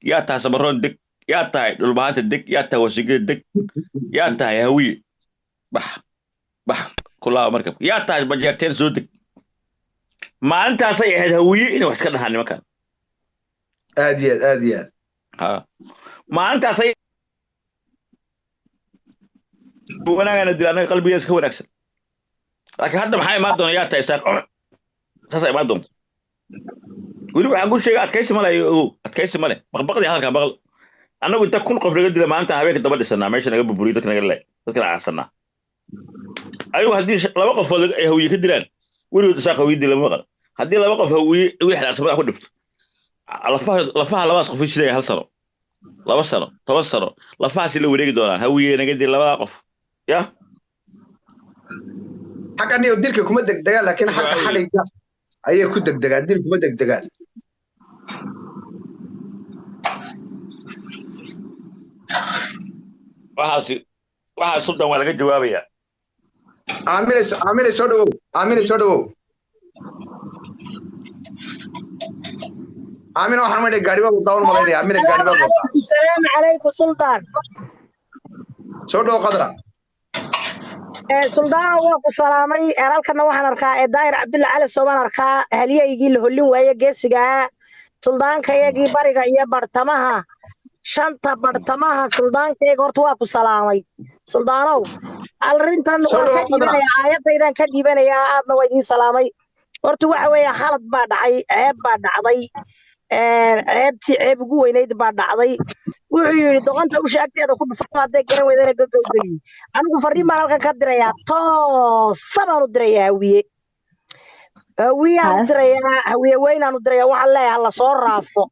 Yaa tahay Samaroon deg, yaa tahay Dhulbahanta deg, yaa tahay Wasigida deg, yaa tahay Hawiye bax bax kulaaba markabka, yaa tahay Majeerteen soo deg. Maalintaasay ahayd Hawiye inay wax iska dhahaan nimankan. Aad iyo aad, aad iyo aad. Ha, maalintaasay wanaagana dila, annaga qalbigeeda iska wanaagsan. Laakiin hadda maxaa imaan doona? Yaa tahay Isaaq, saasaa imaan doonta. Weli waxaan ku sheegay adkaysi male, ogow, adkaysi male. Baqbaqdii hadalkaa baqal. Annagu inta 1000 qof naga dila maalinta habeenka daba dhisanaa, meesha naga burburiyo, dadka naga le, dadka na caarsanaa. Ayagu haddii 2 qofood ay Hawiye ka dilaan, weligood Isaaq Hawiye dila ma maqal. Haddii 2 qof Hawiye wixii xanaaqsan ku dhifto, lafaha labadaas qof sidaya 1 sano, 2 sano, 10 sano, lafahaasi la wareegi doonaan. Hawiye naga dil labada qof ya. Xagga niyo dilka kuma degdegaan, laakiin xagga xadhigga ayay ku degdegaan, dil kuma degdegaan. Waxaasi waxaa Sultan waa laga jawaabayaa. Aamine, Aamine soo dhawow, Aamine soo dhawow. Aamine waxaan umaynaya gaari baa wadaa, un malaynaya Aamine gaari baa wadaa. Salaamu calaykum Sultan. Soo dhawow Qadra. Sultaan waa ku salaamay. Halkana waxaan arkaa Daahir Cabdulla Cali Soomaan arkaa, halyaygii la hollin waaye geesiga suldaankayagii bariga iyo bartamaha, shanta bartamaha suldaankayga. Horta waa ku salaamay Suldaanow. Arrintan waan ka dhiibanayaa, aayadaydan ka dhiibanayaa, aadna waa idiin salaamay. Horta waxa weeye khalad baa dhacay, ceeb baa dhacday, ceebtii ceeb ugu weynayd baa dhacday. Wuxuu yidhi doqonta usha agteeda ku dhufan hadday garan weydana gogowgeliyey. Anigu farriin baan halkan ka dirayaa, toosa baan u dirayaa Hawiye, Hawiyaan u dirayaa, Hawiye weynaan u dirayaa. Waxaan leeyahay hala soo raafo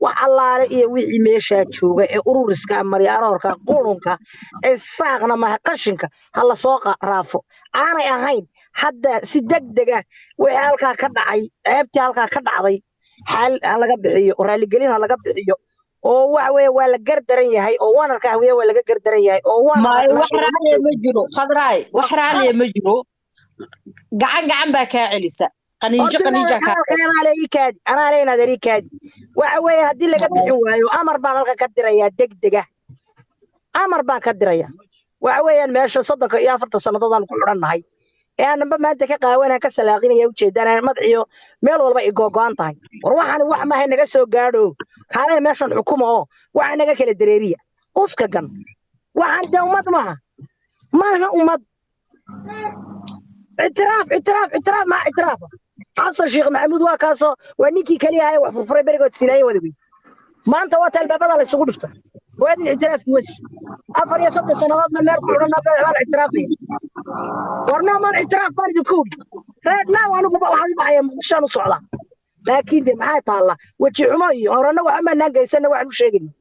wax allaale iyo wixii meeshaa jooga ee ururiska, marya aroorka, qurunka ee saaqna maha, qashinka hala soo raafo. Aanay ahayn hadda si degdeg ah wixii halkaa ka dhacay, ceebtii halkaa ka dhacday xaal ha laga bixiyo oo raaligelin ha laga bixiyo, oo waxa weeye waa la gardaran yahay, oo waan arkaa Hawiye waa laga gardaran yahay, oo waan maayo wax raaliya ma jiro Khadraay, wax raaliya ma jiro. Gacan gacan baa kaa celisa, qaniinjo qaniinja kaa. Anaa le ii kaadi, anaa le inaad ii kaadi. Waxa weeye haddii laga bixin waayo amar baan halka ka dirayaa degdega, amar baan ka dirayaa. Waxa weeyaan meesha 34 sannadood aan ku xidhannahay ee aananba maanta ka qaawanaan ka salaaqinaya, ujeedaan madaxiyo meel walba i googo'an tahay. War waxaan wax maahay naga soo gaadho, kaalaya meeshan xukuma oo waxa naga kala dareeriya uska gan. Waxaan dee ummad maaha, maaha ummad. Ictiraaf, ictiraaf, ictiraaf maa ictiraafa. Xasan Sheekh Maxamuud waa kaasoo waa ninkii keliya ahaa ee wax furfuray berigood silaaya wada wey. Maanta waa ta albaabada la isugu dhifta waadin ictiraafki wasi. 34 sannadood ma meel ku xidhan hadda waa la ictiraafaya? War no man ictiraaf baan idinku ogi reer now. Anigu waxaan u baxaya Muqdishoan u socdaa, laakiin de maxaa taalla weji xumo iyo hor annagu waxba maanaan geysana. Waxaan u sheegayna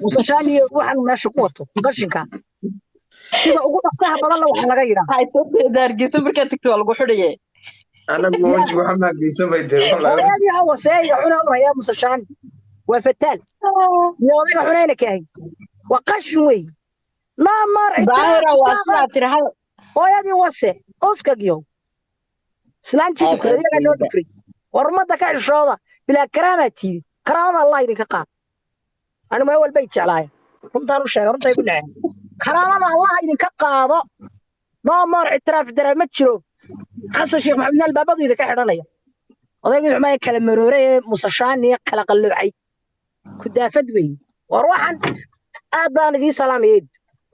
Musashaan iyo waxaan meesha ku wato qashinka sida ugu dhaqsaha badanna waxaa laga yidhaa. Hargeysa markaad tagto waa lagu xidhaye. Anagu weji waxa maa geysan bay tiri wallahi. Odayaadii ha waseeya xuna uraya Musashaan waa fataal iyo odayga xunayna kaahin waa qashin wey. Naamar Daahira waa sidaa tiri hal. Hooyadii wase uskagiyow islaantii dhukuray iyagaa noo dhukuray. War ummadda ka xishooda, bilaa karaamaa tiidi, karaamada Allah idinka qaad. Anigu meel walbay jeclaayeen, runtaan u sheega, runtay ku naceen. Karaamada Allah idinka qaado. No more ictiraaf, ictiraaf ma jiro. Xasan Sheekh Maxamed albaabadu idinka xidhanaya. Odaygii xumaa kala marooray ee Musashaani kala qalloocay kudaafad weeye. War waxaan aad baan idiin salaamayay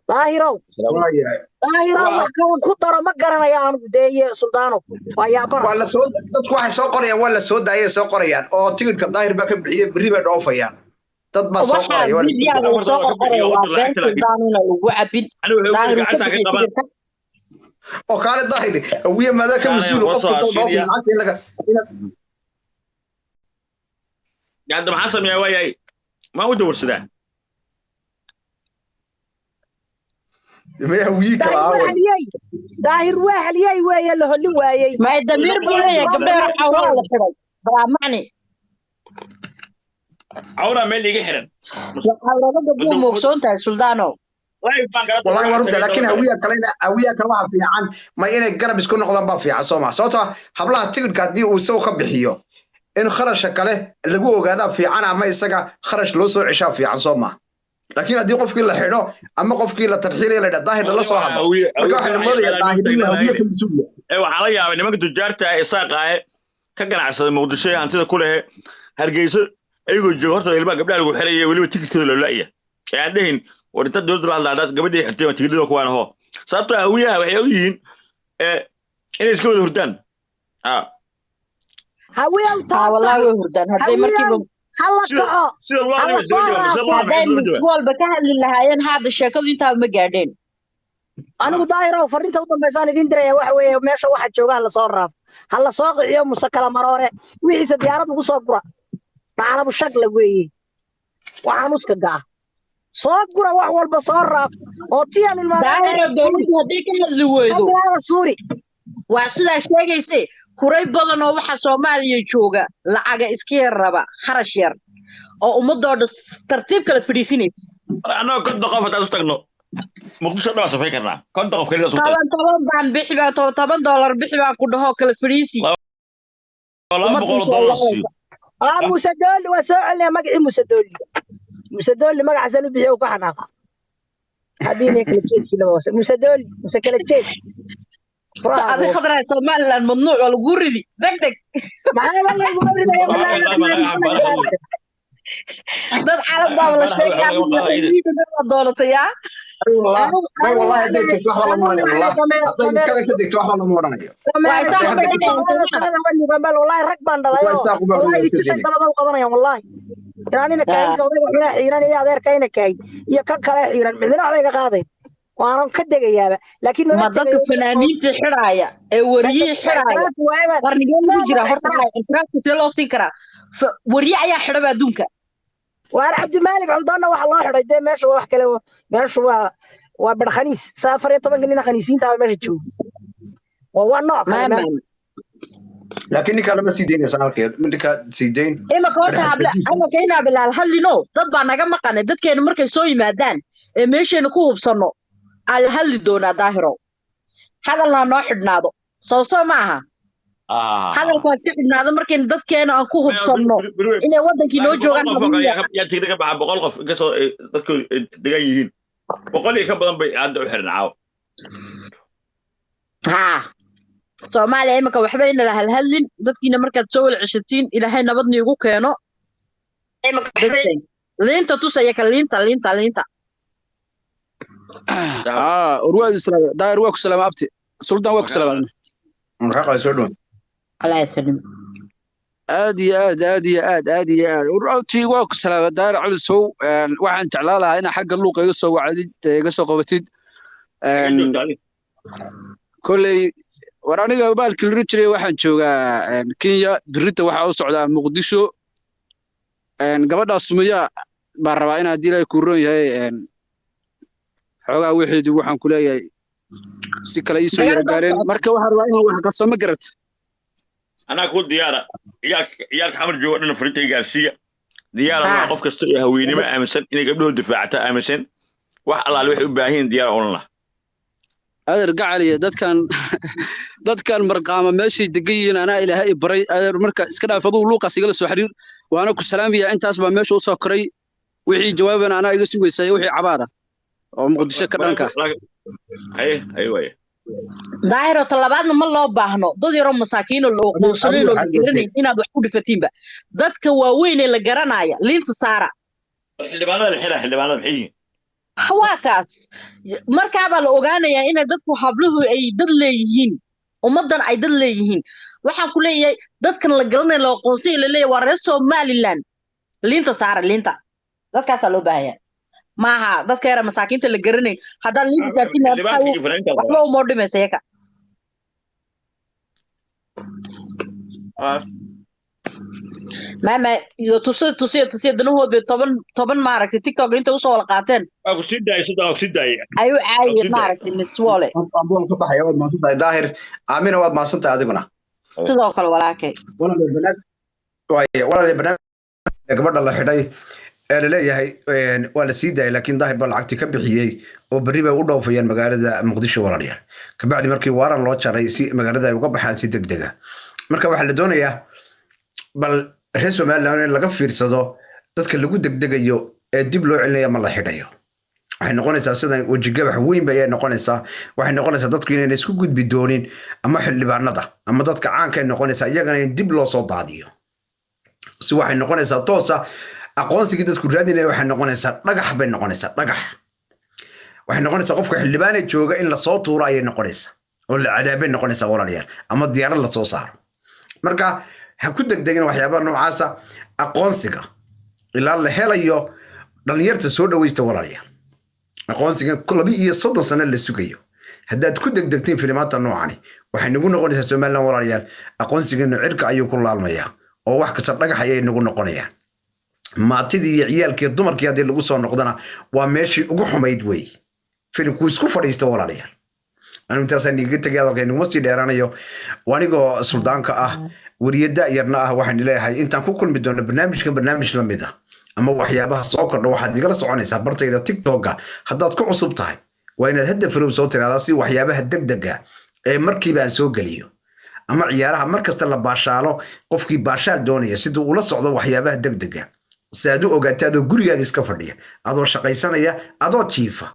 Daahirow. Waayahay. Daahirow, wax kale ku daro ma garanaya anigu dee iyo Suldaano waa yaabana. Waa la soo, dadku waxay soo qorayaan waa la soo daayay soo qorayaan, oo tigidhka Daahir baa ka bixiyey, berri bay dhoofayaan. Dad baa soo waxaa qoraya waa la soo midiyaga daayay. uu soo qorqoraya waa been Suldaanuna lagu cabin. Anigu wuxuu Daahir uu ka gacanta ka bixiyey qaban tigidhka. Oo kaale Daahir Hawiye maadaa ka Kaalaya mas-uul qoso qofka doo dhoofay Assyria. lacagta in laga inaad Hadda maxaa sameeyaa? Waayahay, maa u dawarsadaa? May Hawiye kala Daahir waa aaway. haliyey, Daahir waa haliyey weeye la hollin waayey. May damiir buu leeyahay, gabdhaha cawraa la xidhay balaa macni. Cawraa meel iiga xiran. Cawrada gabdhuhu moogsoon tahay Suldaano. Live baan kala Wallahi waa runta, tagay laakiin dhowr Hawiya kalena, Hawiya kale waxa fiican ma inay garab isku noqdaan baa fiican soo ma? Sababtoo ah hablaha tigidhka haddii uu isagu ka bixiyo In kharashka kale lagu ogaadaa fiican ama isaga kharash loo soo ceshaa fiican, soo maaha? Laakiin haddii qofkii la xidho ama qofkii la tarxiilaya la yidhaha Daahir lala soo hadlo, marka waxaa la moodayaa Daahir inuu Hawiye ka mas-uul yahay. Waxaa la yaabay nimanka tujaarta ah ee Isaaqa ah ka ganacsada Muqdisho ee hantida ku leh Hargeysa, ayagoo jooga horta ilmaha gabdhaha lagu xiraya, weliba tikidkooda loo la'ya, ee aan dhehin war inta dowladda la hadla haddaad gabadhii xirtay waa tikidhada kuwaan ho, sababtoo Hawiyaha waxay og yihiin inay iska wada hurdaan. Hawiyaw, haa, wallaahi toosa. Way hurdaan hadday markiiba. Hawiyaw, hala kaco. Sida loo Hala soo raafo. Hadday mid walba ka hadli lahaayeen, hadda sheekadu intaaba ma gaadheen. Anigu Daahirow, fariinta u dambaysaan idiin diraya waxa weeye: meesha waxa jooga hala soo raafo, hala soo qiciyo muse kala maroore wixiisa diyaarad ugu soo gura. Dhaclabu shagla weeye, waxaan uska ga'a soo gura, wax walba soo raaf oo tiyaan Daahiro, dowladdu hadday ka hadli ka weydo bilaaba suuri. Waa sidaa sheegayse, kuray badan oo waxa Soomaaliya jooga lacaga iska yar raba, kharash yar oo ummadoo dhan tartiib kala fadhiisinaysa. Annagoo 50 qof haddaan isu tagno, Muqdisho dhan waan safay karnaa, 50 qof keliya isu tagno. 10 10 baan bixi baan, 10 10 dollar bixi baan ku dhahoo kala fadhiisi. 200 dollar siiyo. Aa, Muuse Dooli waa soo celinaya magacii Muuse Dooli. Muuse Dooli magacaasaan u bixiyo uu ka xanaaqa habiinaya kala jeedkii laba hoose. Muuse Dooli, Muuse kala jeed. Adi Khadraa, Somaliland mamnuuc waa lagu ridi deg deg. Maxaa layguma ridaya? Dad calam baaba la sheegaa dooratay yaa. Way, wallahi hadday tegto waxba lama odhanayo, wallahi hadday kale ka degto waxba lama odhanayo. Wallahi rag baan dhalay. Waa isaaq baa wallahi lagu itisay keenay. Dabada u qabanayaan wallahi inaanina kaahinka odayga xunaa xiiran iyo adeerkayna kaahin iyo kan kale xiiran midna waxbay ka qaadayn, waanan ka degayaaba, laakiin ma dadka fanaaniinta xidhaaya ee wariyihii xidhaaya qarnigee lagu jiraa horta? Ictiraafka see loo siin karaa? Wariye ayaa xidhaba adduunka. Waar Cabdimaalik Coldoonna waxa loo xidhay dee meeshu waa wax kale, meeshu waa barkhaniis sa 14-ka nina khaniisiinta meesha jooga waa nooc kale meesha. Laakiin ninkaa lama sii daynaysa halkeed, ninkaa sii dayn. Imaka horta hable imaka inaa bilaal hadlino, dad baa naga maqanay. Dadkeenu markay soo yimaadaan ee meesheenu ku hubsanno aa la hadli doonaa. Daahiro, hadalna ha noo xidhnaado, soo soo ma aha? Hadalkaas ka xidhnaado markaynu dadkeena aan ku hubsanno inay waddankii noo joogaan. Yaa tigda ka baxa 100 qof, inkastoo ay dadku ay degan yihiin 100 iyo ka badan bay hadda u xiran caawa. Haa, Soomaaliya imika waxba inala halhadlin. Dadkiina markaad soo wala ceshatiin, Ilaahay nabad niigu keeno. Liinta tusaya ka liinta liinta liinta. Aa, warwaad islaam Daahir, waa ku salaama abti Sultan, waa ku salaama. Maxaa qaa soo dhow? Allah yasalim. Aad iyo aad, aad iyo aad, aad iyo aad, war abti waa ku salaama. Daahir Cali Sow, waxaan jeclaan lahaa inaa xagga luuqa iga soo wacdid, iga soo qabatid. Kolley war aniga baalkii la jiray waxaan joogaa Kenya, birita waxaa u socdaa Muqdisho. Gabadhaas Sumaya baan rabaa in haddii Ilaahay kuu roon yahay, xoogaa wixeedu waxaan ku leeyahay si kale ii soo Dagaal yara baa gaareen socota. Marka waxaan rabaa inaan wax qabso, ma garat? Anaa ku diyaara. Ciyaalka Xamar jooga dhan fariinta gaarsiiya diyaara. Haa. Waa qof kasta iyo haweenimo aaminsan inay gabdhahood difaacata aaminsan, wax allaale waxay u baahan yihiin diyaar olan lah. Adeer gacaliya, dadkan marqaama meeshay degan yihiin anaa Ilaahay i baray, adeer. Marka iska dhaaf aduu, luuqaas igala soo xiriir, waana ku salaamaya. Intaas baa meesha u soo koray, wixii jawaabana anaa iga sugaysa, wixii cabaada oo Muqdisho ka dhanka. Haye haye, waaye. Daahiro, talabaadna ma loo baahno dad yaroo masaakiinoo la oqoonsanayn oo la garanayn inaad wax ku dhifatiinba. Dadka waaweyn ee la garanaya liinta saara. Xildhibaanada la xira, xildhibaanada maxay yihiin? Waa kaas, markaabaa la ogaanayaa inay dadku habluhu ay dad leeyihiin, ummaddan ay dad leeyihiin. Waxaan ku leeyahay dadkan la garanaya, la aqoonsanya, la leeyahay waa reer Somaliland, liinta saara, liinta dadkaasaa loo baahaya, maaha dadka yara masaakiinta la garanayn. Haddaad liinta saartiin Xildhibaanka iyo fanaaniinta la waxba umoo dhimaysa yaka. Rabaa. Maama iyo tusiya tusiya tusiya danahood bay 10 10 maaragtay TikTok inta usoo wada qaateen. Waa ku sii daayay Sultan, waa ku sii daayay. Ayuu caayeen Sii daayay. Maaragtay Miss Wole. Bool ka baxaya. Waad mahadsan tahay Daahir. Aamina, waad mahadsan tahay adiguna. Sidoo kale walaakay. Walaal waaye, walaal, barnaamij gabadha la xidhay ee laleeyahay waa la sii daayay, laakiin Daahir baa lacagtii ka bixiyey oo berri bay u dhoofayaan magaalada Muqdisho, walaalayaal, kabacdi markii waaran loo jaray si magaalada ay uga baxaan si degdega. Marka waxaa la doonayaa Bal reer Somaliland in laga fiirsado dadka lagu degdegayo ee dib loo celinaya ma la xidhayo. Waxay noqonaysaa sidan wejigabax weyn bay noqonaysaa. Waxay noqonaysaa dadku inayna isku gudbi doonin, ama xildhibaanada ama dadka caanka ay noqonaysaa iyagana in dib loo soo daadiyo. Si waxay noqonaysaa toosa aqoonsigii dadku raadinaya, waxay noqonaysaa dhagax bay noqonaysaa, dhagax waxay noqonaysaa. Qofka xildhibaane jooga in lasoo tuuro ayay noqonaysaa oo la cadaabay noqonaysaa, walaalayaal, ama diyaarad lasoo saaro. Marka ha ku degdegin waxyaabaha noocaasa. Aqoonsiga ilaa la helayo, dhalinyarta soo dhaweysta, walaalayaal. Aqoonsigan 32 sano la sugayo, haddaad ku degdegtiin filimaanta noocani, waxay nagu noqonaysaa Somaliland, walaalayaal, aqoonsiganu cirka ayuu ku laalmayaa oo wax kasta dhagax ayay nagu noqonayaan. Maatidii iyo ciyaalkii, dumarkii haddii lagu soo noqdana, waa meeshii ugu xumayd wey. Filimkuu isku fadhiista, walaalayaal. Anigu intaasaan igaga tegay, hadalka inaguma sii dheeraanayo. Waa anigoo suldaanka ah, weriye da'yarna ah. Waxaan leeyahay intaan ku kulmi doono barnaamijkan barnaamij la mid ah ama waxyaabaha soo kordha, waxaad igala soconaysaa bartayda TikToka. Haddaad ku cusub tahay, waa inaad hadda follow soo tiraahdaa, si waxyaabaha degdega ee markiiba aan soo geliyo ama ciyaaraha mar kasta la baashaalo, qofkii baashaal doonaya siduu ula socdo waxyaabaha degdega, si aad u ogaato adoo gurigaaga iska fadhiya, adoo shaqaysanaya, adoo jiifa.